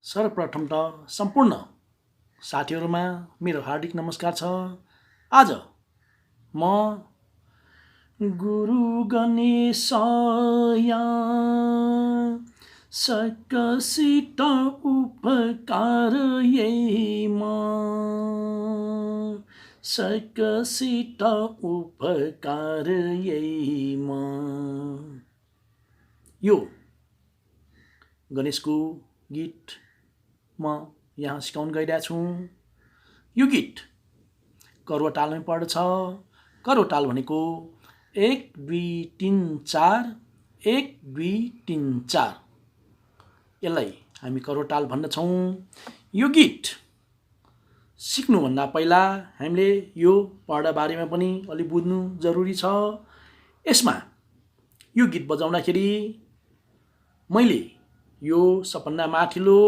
सर्वप्रथम त सम्पूर्ण साथीहरुमा मेरो हार्दिक नमस्कार छ। आज म गुरु गणेशया सकसित उपकार यैमा सकसित उपकार यैमा। यो गणेशको गीत म यहाँ सिकाउन गइरहेको छु। यो गीत करवा तालमै पर्दछ। करवा ताल भनेको 1 2 3 4 1 2 3 4, यसलाई हामी करवा ताल भन्दछौँ। यो गीत सिक्नुभन्दा पहिला हामीले यो पढा बारेमा पनि अलि बुझ्नु जरुरी छ। यसमा यो गीत बजाउँदाखेरि मैले यो सबभन्दा माथिल्लो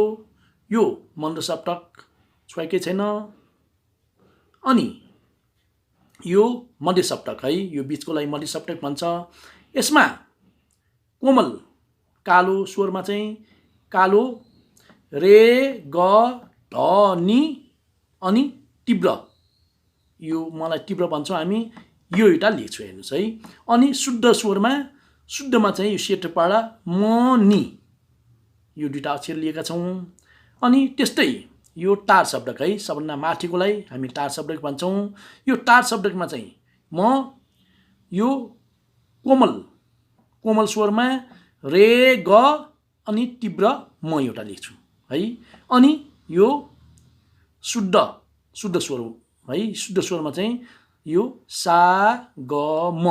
यो मन्द सप्तक छोएकै छैन, अनि यो मध्य सप्तक है, यो बीचकोलाई मध्य सप्तक भन्छ। यसमा कोमल कालो स्वरमा चाहिँ कालो रे ग ध नि अनि तीव्र, यो मलाई तीव्र भन्छौँ हामी, यो एउटा लेख्छु हेर्नुस् है। अनि शुद्ध स्वरमा शुद्धमा चाहिँ यो सेतो पाडा म नि, यो दुईटा अक्षर लिएका छौँ। अनि त्यस्तै यो टार शब्दक है, सबभन्दा माथिकोलाई हामी टार शब्दक भन्छौँ। यो टार शब्दकमा चाहिँ म यो कोमल स्वरमा रे ग अनि तीव्र म एउटा लेख्छु है। अनि यो शुद्ध स्वर है, शुद्ध स्वरमा चाहिँ यो सा ग म,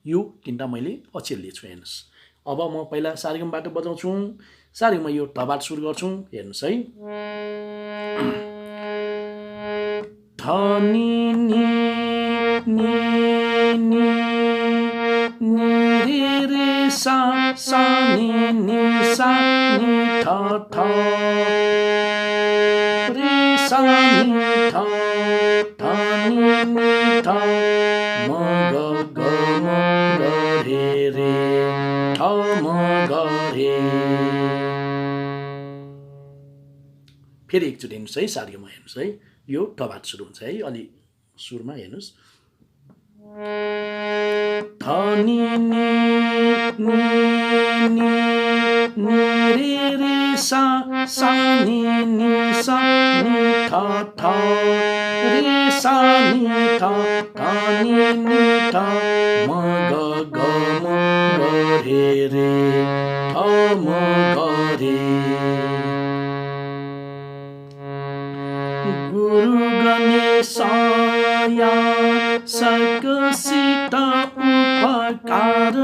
यो तीनटा मैले अक्षर लिएको हेर्नुस्। अब म पहिला सारेगमबाट बजाउँछु। सारेगम यो ढबाट सुरु गर्छु हेर्नुस् है। ध नि नि नि नि नि रे रे सा सा नि नि सा नि ठ ठ रे सा नि ठ ठ नि नि ठ म ग ग म ग रे रे ठ म ग रे। फेरि एकचोटि हेर्नुस् है, सारेगम हेर्नुस् है, यो ढबाट सुरु हुन्छ है, अलि सुरमा हेर्नुस्। ध नि नि नि नि नि रे रे सा सा नि नि सा नि ठ ठ रे सा नि ठ ठ नि नि ठ म ग ग म ग रे रे ठ म ग रे। गुरु गणेशया सकसित उपकार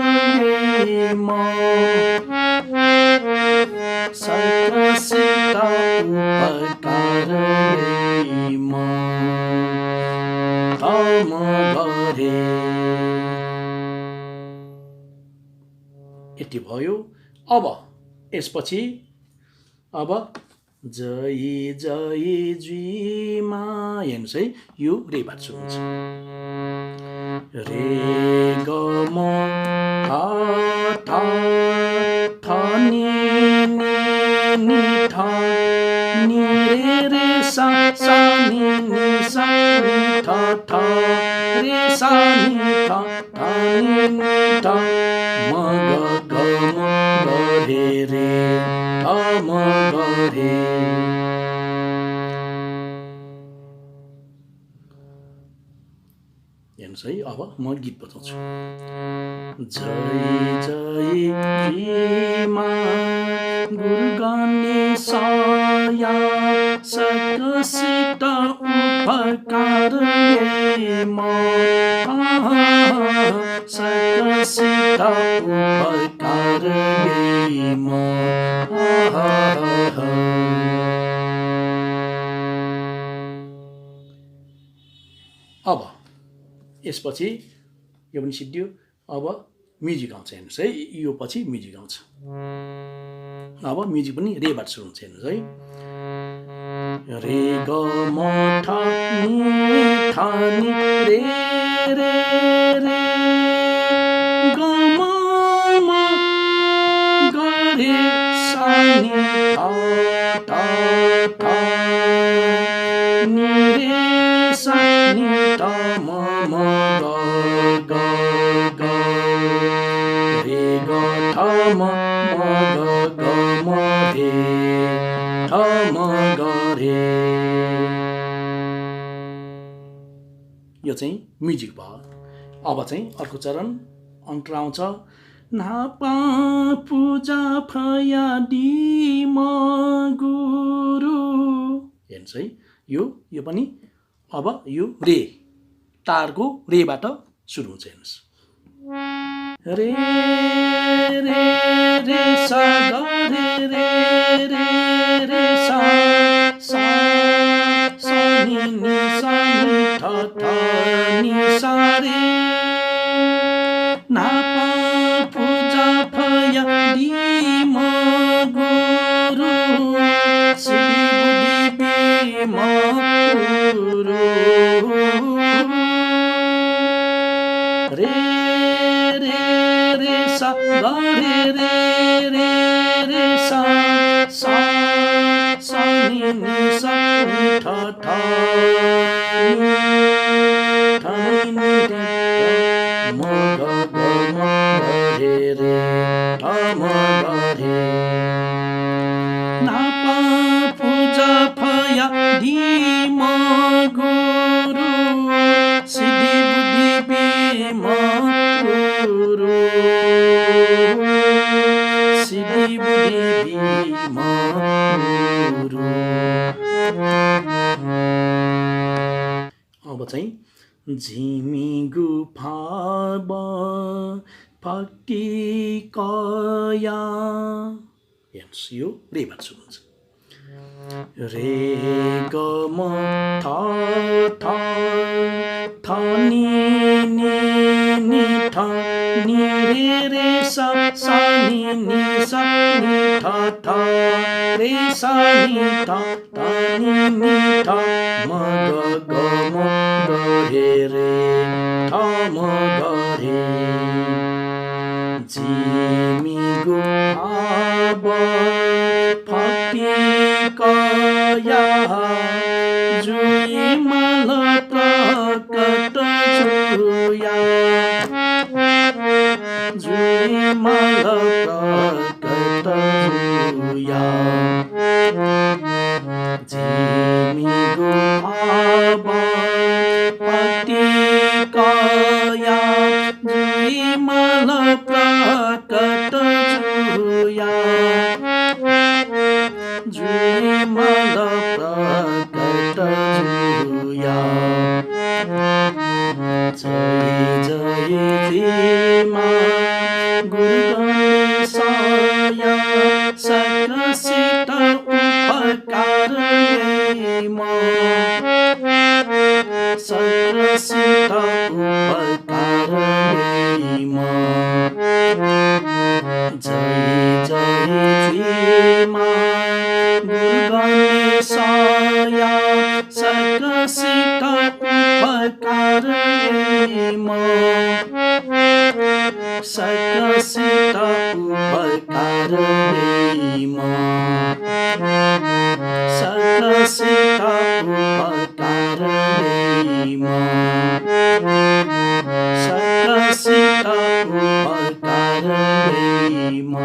यैमा सकसित उपकार यैमा हम गरे। यति भयो। अब यसपछि अब जय जय जीमा हेर्नुहोस् है, यो रेबाट सुरु हुन्छ। रे ग म ठ ठ ठ नि नि नि ठ नि रे रे सा सा नि नि सा नि ठ ठ रे सा नि ठ ठ नि नि ठ म ग ग म ग रे रे ठ म ग रे। हेर्नुहोस् है, अब म गीत बजाउँछु। जय जय जीमा गुरु गणेशया सकसित उपकार यैमा सकसित उपकार यैमा। अब यसपछि यो पनि सिद्धियो। अब म्युजिक आउँछ हेर्नुहोस् है, यो पछि म्युजिक आउँछ। अब म्युजिक पनि रेबाट सुरु हुन्छ हेर्नुहोस् है। रे ग म ठ नि ठ नि रे रे रे ग म ग रे सा नि ठ ठ गरे। यो चाहिँ म्युजिक भयो। अब चाहिँ अर्को चरण अन्तर आउँछ। नापा पूजा फयादी म गुरु। हेर्नुहोस् है, यो पनि अब यो रे तारको रेबाट सुरु हुन्छ। हेर्नुहोस्, रे रे रे सा ग रे रे रे रे सा सा सा नि नि सा नि थ थ नि सा रे। नापा पूजा फया दि म गुरु सिद्धि बुद्धि म गुरु। रे रे रे सा ग रे रे रे रे सा सा सा नि नि सा नि थ थ नि थ नि रे म ग ग म रे रे थ म ग रे। नापा पूजा फया दि म गुरु सिद्धि बुद्धि म गुरु सिद्धि बुद्धि म गुरु। अब चाहिँ झिमी गुफा भक्ति कया। हेर्नुहोस्, यो रेबाट सुरु हुन्छ। रे ग म थ थ थ नि नि नि थ नि रे रे सा सा नि नि सा नि थ थ रे सा नि थ थ नि नि थ म ग ग म ग रे रे थ म ग रे। झिमी गुफा भक्ति कया जुई मल प्रकट जुया जुई मल प्रकट जुया। झिमी गुफा भक्ति कया जुई मल प्रकट जुया जुई मल प्रकट जुया। जय जय श्रीमा गुरु गणेशाया सकसित उपकार म सकसित उपकार म। जय जय श्रीमा गुरु गणेशाया सकसित उपकार म सकसित उपकार म सकसित उपकार म सकसित उपकार म।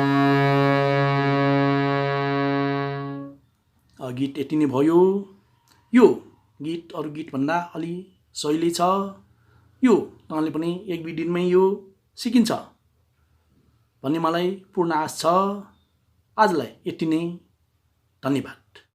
गीत यति नै भयो। यो गीत अरू गीतभन्दा अलि शैली छ। यो तपाईँले पनि एक दुई दिनमै यो सिकिन्छ भन्ने मलाई पूर्ण आश छ। आजलाई यति नै, धन्यवाद।